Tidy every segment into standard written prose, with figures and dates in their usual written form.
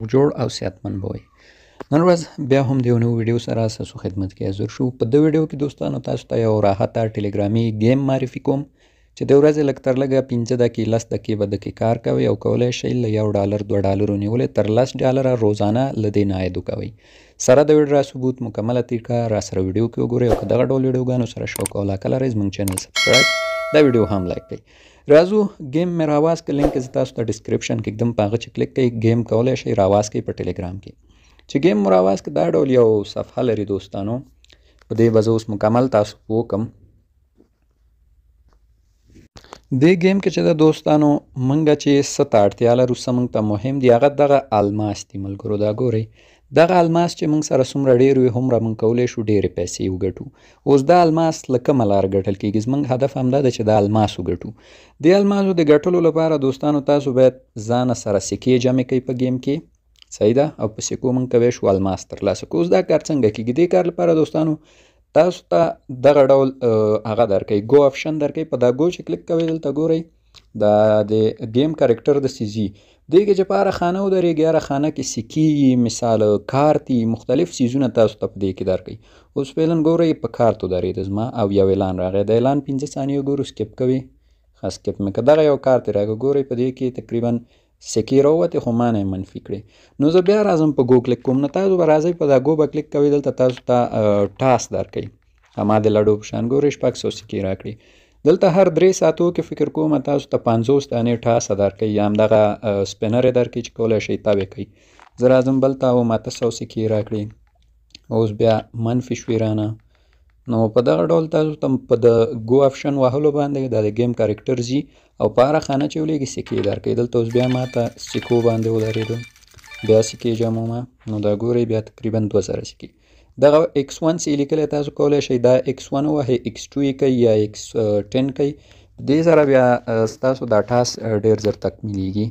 جوړ او صحتمند به وئ. نن ورځ بیا هم د یو نوي ویډیو سره ستاسو خدمت کې حاضر شو. په دې ویډیو کې دوستانو تاسو ته یو راحته ټلګرامي game معرفي کوم چې د ورځې لږ تر لږه 5 دقیقې 10 دقیقې به دکې کار کوي او کولی شئ له $1 $2 نیولې تر $10 روزانه له دې نه عاید وکوئ. سره د ویډرا ثبوت مکمله طریقه را سره ویډیو کې وګورئ او که دغه ډول ویډیوګانو سره شوق او علاقه لرئ زموږ channel subscribe، دا ویډیو هم like کړئ. راځو game مې راواز که لینک زه تاسو ته description کې ږدم، په هغه چې کلیک کړئ game کولی شئ راواز کړئ په ټلګرام کې. چې game مو راواز که دا ډول یو صفحه لري دوستانو، په دې به زه اوس مکمل تاسو پوه کړم. دې game کې چې د دوستانو موږ چې څه ته اړتیا لرو، څه موږ ته مهم دي، هغه دغه الماس دي ملګرو. دا ګورئ دغه الماس چې موږ سره څومره ډېر وي هومره موږ کولی شو ډېرې پیسې وګټو. اوس دا الماس له کومه لاره ګټل کېږي؟ زموږ هدف همدا دی چې دا الماس وګټو. دې الماسو د ګټلو لپاره دوستانو تاسو باید ځانه سره سکې جمع کړئ په game کې، صحیح ده، او په سکو موږ کوی شو الماس ترلاسه کړو. اوس دا کار څنګه کېږي؟ دې کار لپاره دوستانو تاسو ته دغه ډول هغه درکوي، go option درکوي. په دا go چې کلیک کوئ دلته ګورئ دا د game character د سیزي دې کې چې په هره خانه ودرېږي، هره خانه کې سکې یي، مثال کارت یي، مختلف څیزونه تاسو ته په دې کې درکوي. اوس فعلا ګورئ په کارت ودرېده زما او یو اعلان راغی، د اعلان 5 ثانیې ګورو skip کوي، ښه skip مې کړ. دغه یو کارت یې راکړ، ګورئ په دې کې تقریبا سکې راووتې خو ما نه یې منفي کړې. نو زه بیا راځم په go کلیک کوم. نو تاسو به راځئ په دا go به کلیک کوئ، دلته تاسو ته ټاس درکوي، ما د لډو په شان ګورئ 600 سکې راکړي. دلته هر 3 ساعتو کې فکر کوم تاسو ته 50 دانې ټاسه درکوي یا همدغه spinner یې درکوي چې کولی شئ تاوې کړئ. زه راځم بل ته وم 800 سکې راکړي، اوس بیا منفي شوې رانه. نو په دغه ډول تاسو ته په د go option وهلو باندې دا د game character ځي او په هره خانه چې ولېږي سکې درکوي. دلته اوس بیا ما ته سکو باندې ودرېدو، بیا سکې جمعومه. نو دا ګورئ بیا تقریبا 2000 سکې. دغه ایکس ون چې یې لیکلی تاسو کولی شئ دا ایکس ون ووهئ، ایکس ټو یې کوي یا ایکس ټین کوي. دې سره بیا ستاسو دا ټاس ډېر زر تکمیلېږي.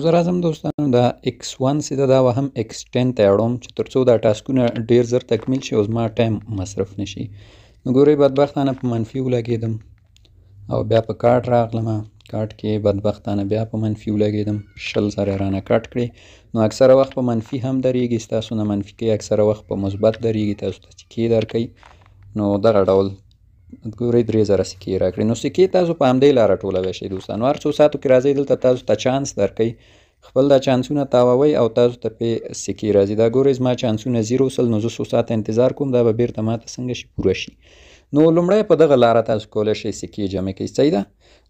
زه راځم دوستانو دا ایکس ون چې ده دا به هم ایکس ټین ته اړوم چې تر څو دا ټاسکونه ډېر زر تکمیل شي او زما ټایم مصرف نه شي. نو ګورئ بدبختانه په منفي ولګېدم او بیا په کارت راغلم، کارت کې بدبختانه بیا په منفي ولګېدم، 20 زره یې رانه کټ کړې. نو اکثره وخت په منفي هم درېږي، ستاسو نه منفي کوي، اکثره وخت په مثبت درېږي، تاسو ته سکې درکوي. نو دغه ډول ګورئ 3000 سکې یې راکړې. نو سکې تاسو په همدې لاره ټولوی شئ دوستانو. هر څو ساعتو کې راځئ دلته تاسو ته چانس درکوي، خپل دا چانسونه تاووئ او تاسو ته پې سکې راځي. دا ګورئ زما چانسونه 0 سل، نو زه څو ساعته انتظار کوم دا به بېرته ما ته څنګه شي پوره شي. نو لومړی په دغه لاره تاسو کولی شئ سکې جمع کړئ، صحیح ده.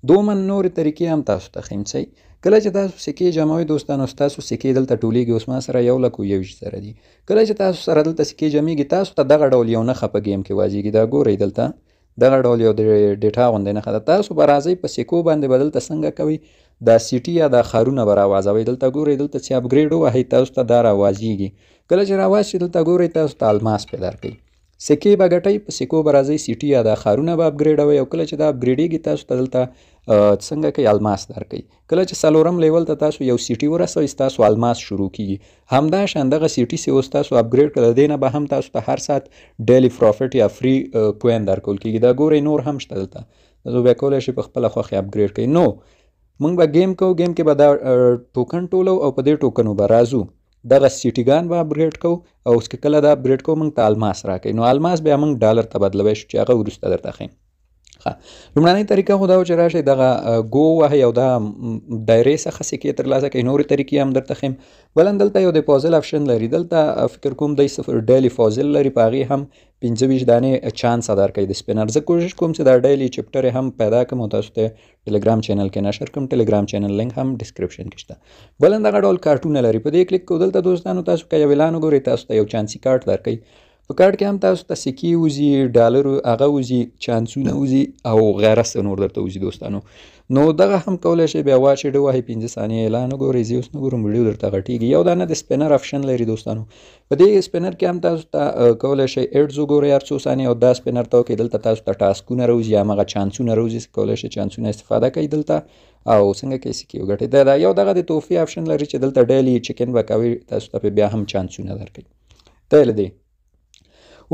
دومن نورې طریقې هم تاسو ته ښیم، صحیح. کله چې تاسو سکې جمعوئ دوستانو ستاسو سکې دلته ټولېږي. اوس ما سره 1,21,000 دي. کله چې تاسو سره دلته سکې جمعېږي تاسو ته دغه ډول یو نښه په game کې واځېږي. دا ګورئ دلته دغه ډول یو د ډیټا غوندې نښه ده. تاسو به راځئ په سکو باندې به دلته څنګه کوئ، دا city یا دا ښارونه به راوازوئ. دلته ګورئ دلته چې upgrade ووهئ تاسو ته دا راوازېږي. کله چې راواز شي دلته ګورئ تاسو ته الماس پرې درکوي. سکې به ګټئ، په سکو به راځئ city یا دا ښارونه به اپګریډوئ او کله چې دا اپګریډېږي تاسو ته دلته څنګه کوي الماس درکوي. کله چې څلورم level ته تاسو یو city ورسوئ ستاسو الماس شروع کیږي. همدا شان دغه city چې اوس تاسو upgrade کړه د دې نه به هم تاسو ته هر ساعت daily profit یا free coin درکول کیږي. دا ګورئ نور هم شته دلته، تاسو بیا کولی شئ په خپله خوښه upgrade کړئ. نو موږ به game کوو، game کې به دا ټوکن ټولو او په دې ټوکنو به راځو دغه سیټیګان به upgrade کوو او اوس که کله دا upgrade کوو موږ ته الماس راکوي. نو الماس بیا موږ ډالر ته بدلوی شو چې هغه وروسته درته ښیم. ښه لومړنۍ طریقه خو دا وه چې راشئ دغه go ووهئ او دا دایرې څخه سکې ترلاسه کړئ. نورې طریقې هم درته ښیم. بلن دلته یو د puzzle option لري، دلته فکر کوم دی صفر daily puzzle لري، په هغې هم 25 دانې چانس درکوي د spinner. زه کوشش کوم چې دا daily chapter هم پیدا کړم او تاسو ته ټلګرام channel کې نشر کړم. ټلګرام channel link هم description کې شته. بلن دغه ډول کارتونه لري، په دې کلیک کوو. دلته دوستانو تاسو که یو اعلان وګورئ تاسو ته یو چانسي کارت درکوي. په کارت کې هم تاسو ته سکې وځي، ډالر هغه وځي، چانسونه وځي او غیره څه نور درته وځي دوستانو. نو دغه هم کولی شئ بیا watch ad ووهئ، 5 ثانیې اعلان وګورئ. زه اوس نه ګورم ویډیو درته غټېږي. یو دانه د spinner option لري دوستانو، په دې spinner کې هم تاسو ته کولی شئ ads وګورئ هر څو ثانیې او دا spinner ته وکړئ. دلته تاسو ته ټاسکونه راوځي، هماغه چانسونه راوځي چې کولی شئ چانسونه استفاده کړئ دلته او څنګه کوئ سکې وګټئ. دا یو دغه د تحفې option لري چې دلته daily check-in به کوئ، تاسو ته پې بیا هم چانسونه درکوي. دی له دې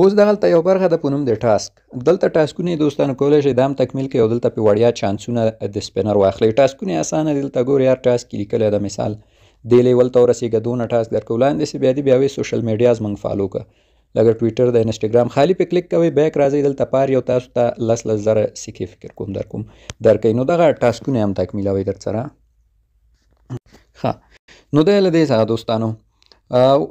اوس دغلته یو برخه ده په نوم د task. دلته ټاسکونه یې دوستانو کولی شئ دا هم تکمیل کړئ او دلته پې وړیا چانسونه د spinner واخلئ. ټاسکونه یې اسانه دي، دلته ګورئ هر task کې لیکلی ده مثال دې لیول ته ورسېږه، دونه ټاسک درکوو. لاندې سي بیا دي بیا وایي سوشل میډیا زموږ فالو که، لکه ټویټر د انسټاګرام، خالي پې کلیک کوئ، بیک راځئ، دلته پار یو تاسو ته لس لس زره سکې فکر کوم درکوم درکوي. نو دغه ټاسکونه هم تکمیلوئ درسره. ښه، نو دی له دې څخه دوستانو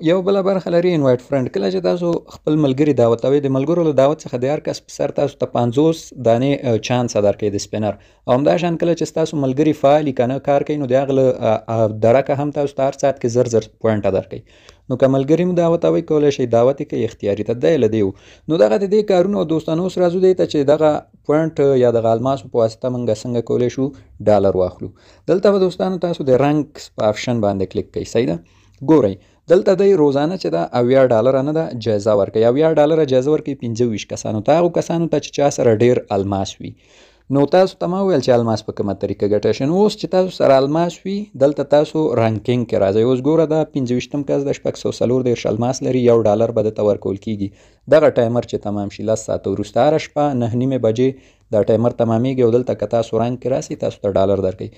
یو بله برخه لري انوایټ فرند. کله چې تاسو خپل ملګري دعوتوئ، د ملګرو له دعوت څخه د هر کس په سر تاسو ته 50 دانې چانس درکوي د سپینر. او همداشان کله چې ستاسو ملګري فعال که نه کار کوي، نو د هغه له درکه هم تاسو ته هر ساعت کې زر زر پوینټه درکوي. نو که ملګري مو دعوتوئ کولی شئ دعوت یې کوئ، اختیاري ته دی له دې و. نو دغه د دې کارونو دوستانو اوس راځو دې ته چې دغه پوینټ یا دغه الماسو په واسطه موږ څنګه کولی شو ډالر واخلو. دلته به دوستانو تاسو د رنک په آپشن باندې کلیک کوئ، صحیح ده. ګورئ دلته دی روزانه چې دا 70 ډالره نه ده جایزه ورکوي، 70 ډالره جایزه ورکوي 25 کسانو ته، هغو کسانو ته چې چا سره ډېر الماس وي. نو تاسو ته ما وویل چې الماس په کومه طریقه ګټی شئ. نو اوس چې تاسو سره الماس وي، دلته تاسو رانکینګ کې راځئ. اوس ګوره دا 25م کس د 634 الماس لري، 1 ډالر به ده ته ورکول کېږي. دغه ټایمر چې تمام شي 10 ساعته وروسته، هره شپه 9:30 بجې دا ټایمر تمامېږي او دلته که تاسو رانک کې راسئ تاسو ته ډالر درکوي.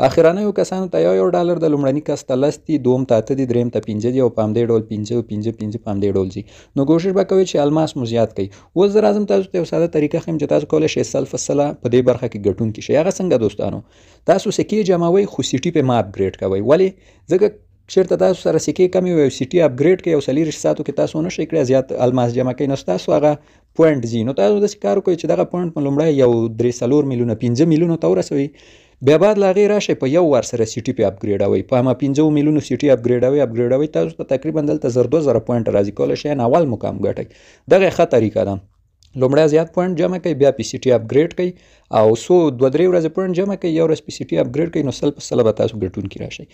اخرنیو کسانو ته یو یو ډالر د لومړني کس ته 10 دي، دوم ته 8 دي، دریم ته 5 دي، او په همدې ډول 5 5 5 په همدې ډول ځي. نو کوشش به کوئ چې الماس مو زیات کړئ. اوس زه راځم تاسو ته یو ساده طریقه ښیم چې تاسو کولی شئ سل فصله په دې برخه کې ګټونکي شئ. هغه څنګه دوستانو؟ تاسو سکې جمعوئ خو سیټي پې مه اپګریډ کوئ. ولې؟ ځکه چېرته تاسو سره سکې کمې وي او سیټي اپګریډ کړئ او 24 ساعتو کې تاسو ونه شئ کړی زیات الماس جمع کړئ، نو ستاسو هغه پوینټ ځي. نو تاسو داسې کار وکړئ چې دغه پوینټ مو لومړی یو درې څلور میلیونه 5 میلیونو ته ورسوئ، بیا بعد له هغې راشئ په یو وار سره سیټي پې اپګریډوئ، په همه 5 میلیونو سیټي اپګریډوئ اپګریډوئ، تاسو ته تقریبا دلته زر دوه زره پوینټ راځي، کولی شئ اول مقام وګټئ. دغه ښه طریقه ده. لومړی زیات پوینټ جمع کړئ، بیا پې سیټي اپګریډ کړئ او څو دوه درې ورځې پوینټ جمع کړئ، یو ورځ پې سیټي اپګریډ کړئ، نو سل په سله به تاسو ګټونکي راشئ.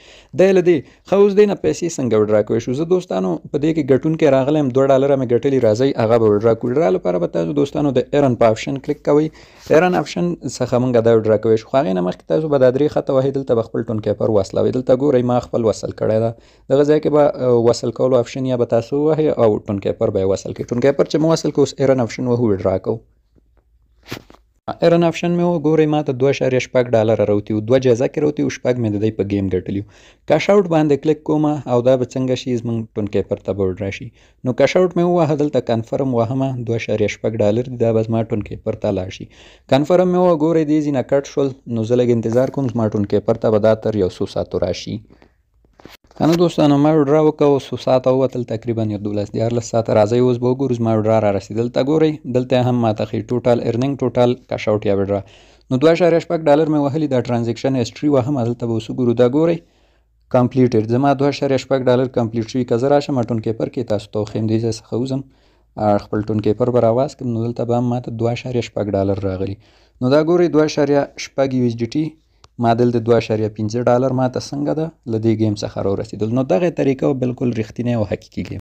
دی له دې ښه اوس دې نه پیسې څنګه وډرا کوی شو؟ زه دوستانو په دې کې ګټونکی راغلی یم، 2 ډالره مې ګټلي، راځئ هغه به وډرا کړو. وډرا لپاره به تاسو دوستانو د ایرن په آپشن کلیک کوئ، ایرن آپشن څخه موږ دا وډرا کوی شو. خو هغې نه مخکې تاسو به دا درې خطه وهئ، دلته به خپل ټون کیپر وصلوئ. دلته ګورئ ما خپل وصل کړی ده، دغه ځای کې به وصل کولو آپشن یا به تاسو ووهئ او ټون کیپر به یې وصل کړئ. ټون کیپر چې مو وصل کړو، اوس ایرن آپشن وهو، وډرا کوو. ایرن آپشن مې وګورئ، ما ته 2.6 ډالره راوتي وو، 2 جایزه کې راوتي وو، 6 مې د دی په ګیم ګټلي وو. کش اوټ باندې کلیک کومه او دا به څنګه شي، زموږ ټون کیپر ته به وډرا شي. نو کش اوټ مې وواهه، دلته کنفرم وهمه، 2.6 ډالر دي، دا به زما ټون کیپر ته لاړ شي. کنفرم مې ووهه، ګورئ دې ځینه کټ شول، نو زه لږ انتظار کوم، زما ټون کیپر ته به دا تر یو څو ساعتو راشي. که نه دوستانو ما وډرا وکړه، څو ساعته ووتل، تقریبا یو دولس دیارلس ساعته. راځئ اوس به وګورو زما وډرا را رسېدل. دلته ګورئ، دلته هم ما ته ښیي ټوټال ارنینګ، ټوټال کش اوټ یا وډرا. نو 2.6 ډالر مې وهلي، دا ټرانزیکشن هسټري وهم، دلته به اوس وګورو. دا ګورئ کمپلیټډ، زما 2.6 ډالر کمپلیټ شوي. که زه راشم ټون کیپر کې تاسو ته وښیم، دې ځای څخه وځم، خپل ټون کیپر به راواز کړم، نو دلته به هم ما ته 2.6 ډالر راغلي. نو دا ګورئ 2.6 یو ایس ډي ټي ما دلته 2.5 ډالر ما ته څنګه ده له دې ګیم څخه راورسېدل. نو دغه طریقه بالکل رښتینی او حقیقي ګیم.